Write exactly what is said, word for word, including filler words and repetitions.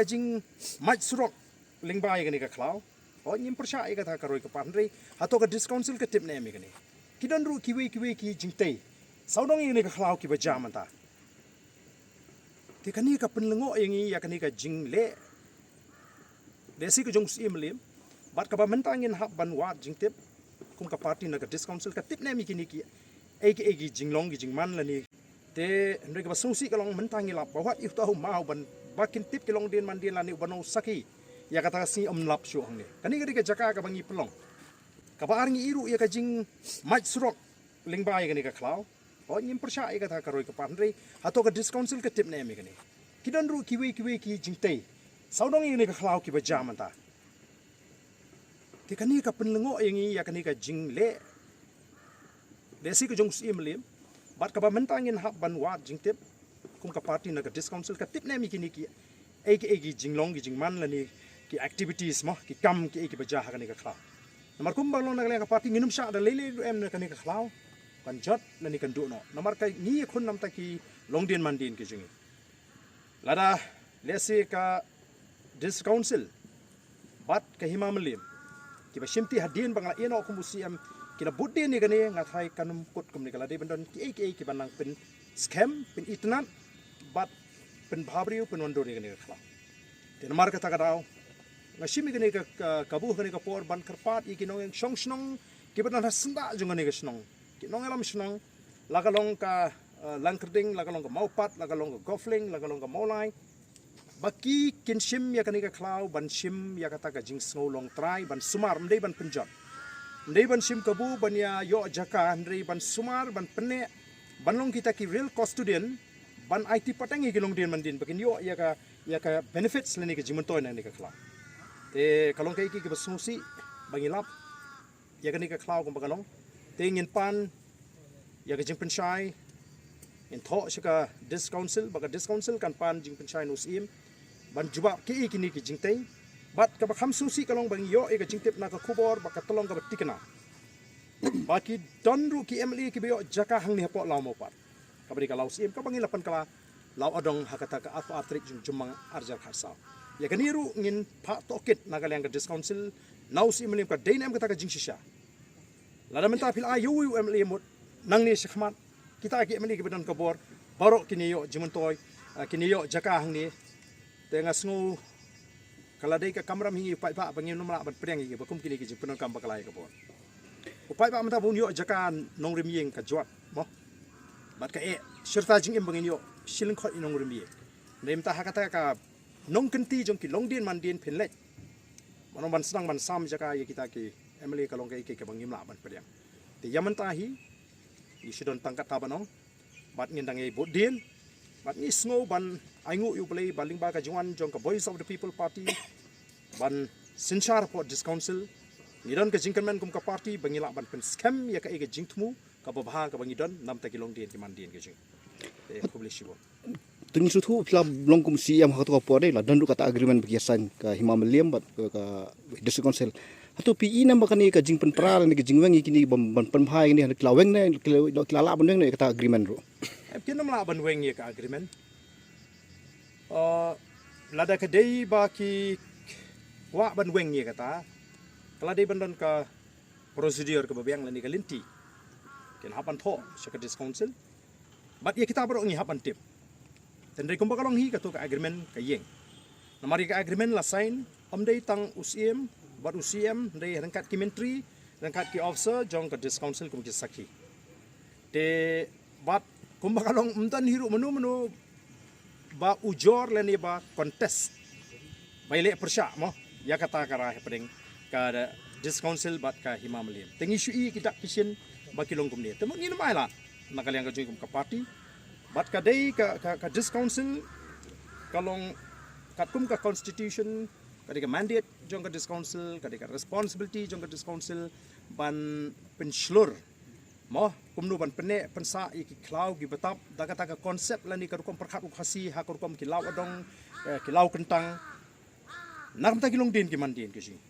Ka jingmad surok lyngba ïa kane ka khlaw. Oh, ngim pyrshah ïa kata ka roi ka par, hynrei hato ka District Council ka tip ne em ïa kane? Ki don ruh kiwei kiwei ki jingtei sawdong ïa kane ka khlaw kiba jia mynta. Te kane ka pynlyngngoh ïa ngi ïa kane ka jingleh lehse ka jong u Syiem Mylliem, bad kaba mynta ngin hap ban wad jingtip kum ka party na ka District Council, ka tip ne em ïa kine ki, eh, ki, eh, ki jinglong ki jingman lane. Te hynrei kaba sngewsih ka long mynta ngi lap ba wat ïa uta u maw ban ba kin tip ki longdien mandien lane uba nong sakhi ïa kata ka sngi, ym lap shuh hangne. Kane ka dei ka jaka kaba ngi pynlong. Kaba ar, ngi ïohi ruh ïa ka jingmad surok lyngba ïa kane ka khlaw. Oh, ngim pyrshah ïa kata ka roi ka par, hynrei hato ka District Council ka tip ne em ïa kane? Ki don ruh kiwei kiwei ki jingtei sawdong ïa kane ka khlaw kiba jia mynta. Te kane ka pynlyngngoh ïa ngi ïa kane ka jingleh lehse ka jong u Syiem Mylliem, bad kaba mynta ngin hap ban wad jingtip kum ka party na ka District Council, ka tip ne em ïa kine ki, eh, ki, eh, ki jinglong ki jingman lane ki activities mo, ki kam ki, eh, kiba jia ha kane ka khlaw. Namar kumba long na ka liang ka party, ngin ym shah da lei lei ruh em na kane ka khlaw kan jot lane kan duh noh. Namar ka ngi ïakhun namar ki longdien mandien ki jong ngi. Lada lehse ka District Council bad ka Hima Mylliem kiba shimti hadien ba nga la ïeh noh kum u Syiem, ki la bud dien ïa kane, nga tharai kan ym kut kumne, ka la dei ban don kiei kiei kiba nang pynskhem, pynitynnad bad pynbhabriew, pynwandur ïa kane ka khlaw. Te namar kata ka daw nga shim ïa kane ka, ka, kabu ha kane ka por ban kyrpad ïa ki nongïashong shnong kiba don ha syndah jong kane ka shnong, ki nongïalam shnong, la ka long ka, eh, Langkyrding, la ka long ka Mawpat, la ka long ka Golf Link, la ka long ka Mawlai, ba ki kin shim ïa kane ka khlaw ban shim ïa kata ka jingsngew long trai, ban sumar, ym dei ban pynjot, ym dei ban shim kabu ban ïa ïoh jaka, hynrei ban sumar, ban pynneh, ban long kita ki real custodian, ban aiti pateng ïa ki longdien mandien ba kin ïoh ïa ka, ïa ka benefits lane ka jingmyntoi na kane ka khlaw. Te ka long kaei kaei kaba sngewsih ba ngi lap ïa kane ka khlaw kumba ka long. Te ngin pan ïa ka jingpynshai, ngin thoh sha ka District Council, ba ka District Council kan pan jingpynshai na u Syiem ban jubab kiei kine ki jingtei. Bad kaba kham sngewsih ka long ba ngi ïoh ïa ka jingtip na ka khubor ba ka tyllong kaba thikna ba ki don ruh ki M L A kiba ïoh jaka hangne hapoh Lawmawpat, kaba dei ka Law Syiem, kaba ngi la pynkylla Lawbadong ha kata ka arphew ar tarik jong u Jymmang arhajar khatsaw. Ïa kane ruh ngin phah tohkit na ka liang ka District Council na u Syiem Mylliem, ka dei ne em kata ka jingshisha. Lada mynta phi la ai ïa uwei u M L A mut nangne shakhmat, kita ki M L A kiba don ka bor baroh kin ïoh jingmyntoi, ah, kin ïoh jaka hangne. Te nga sngew ka la dei ka kamram hi ngi u paidbah ba ngim lah ban pdiang ïa ki ba kum kine ki jingpyndonkam ba ka la ïa ka bor. U paidbah mynta ba un ïoh jaka nongrim ïing ka jwat mo, bad ka eh shirta jingim ba ngin ïoh shilynkhot ïa nongrim ïing. Hynrei mynta ha kata ka nongkynti jong ki longdien mandien phin leit mano ban sdang ban sam jaka ïa kita ki M L A, ka long kaei kaei kaba ngim lah ban pdiang. Te ïa mynta hi ngi shu don tang kata ban ong, bad ngin dang ïai bud dien, bad ngi sngew ban ainguh ïa U Blei ba lyngba ka jingwan jong ka Voice of the People Party ban synshar hapoh District Council, ngi don ka jingkyrmen kum ka party ba ngi lah ban pynskhem ïa kaei ka jingthmu kaba bha kaba ngi don namar ki longdien ki mandien ki jong ngi. Te khublei shibun. Te ngi sngewthuh phi la long kum C E M ha kato ka por, eh, la don ruh kata agreement ba ki ïa sign ka Hima Mylliem bad ka, ka District Council. Hato phi i ne em ba kane ka jingpynpra lane ka jingweng ïa kine ban, ban pynbha ïa kine, ki la weng ne, ki la, ki la lah ban weng ne kata agreement ruh? Em, kin ym lah ban weng ïa ka agreement. Uh, lada ka dei ba ki kwah ban weng ïa kata, ka la dei ban don ka procedure kaba biang lane ka lynti. Kin hap ban thoh sha ka District Council. Bad ïa kita baroh ngi hap ban tip. Hynrei kumba ka long hi, kato ka agreement ka ïeng. Namar ïa ka agreement la sign ym dei tang u C E M bad u C M, hynrei ryngkat ki myntri, ryngkat ki officer jong ka District Council kum ki sakhi. Te bad kumba ka long, ym don hi ruh mano mano ba ujor lane ba contest, ba ïaleh pyrshah mo ïa kata ka rai hapdeng ka District Council bad ka Hima Mylliem. Te ngi shu i ki dak ki shin ba ki long kumne. Te mut ngin ym ailad na ka liang ka jong ngi kum ka party. Bad ka dei ka, ka, ka District Council ka long katkum ka constitution, ka dei ka mandate jong ka District Council, ka dei ka responsibility jong ka District Council ban pynshlur mo, kumno ban pynneh pynsah ïa ki khlaw ki btap da kata ka concept lane ka rukom pyrkhat u Khasi ha ka rukom ki Lawbadong, eh, ki Lawkyntang, na ka bynta ki longdien ki mandien ki jong ngi.